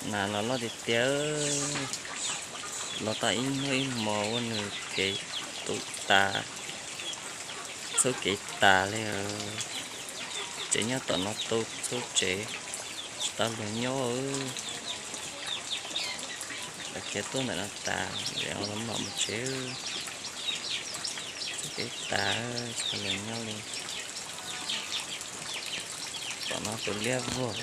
Nas los loj tiag tiag, los tau ib hnub ib hmo ua nws kev tu tas, txhub kev tas li. Tsev nyob tom no tu txhub tsev, tsis tau luag nyob. Lawv khiav tuaj ntawm no tas, lawv los mam mus tsev, txhub kev tas, tsis tau luag nyob li. Tom no tus liab vog.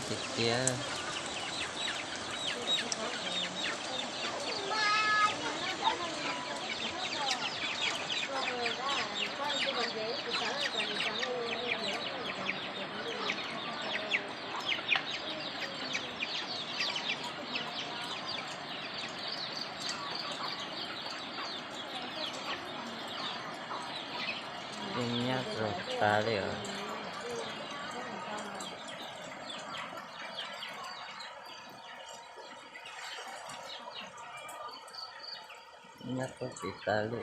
Tiag tiag. Nyab rog tas li os. Nyab rog tas li.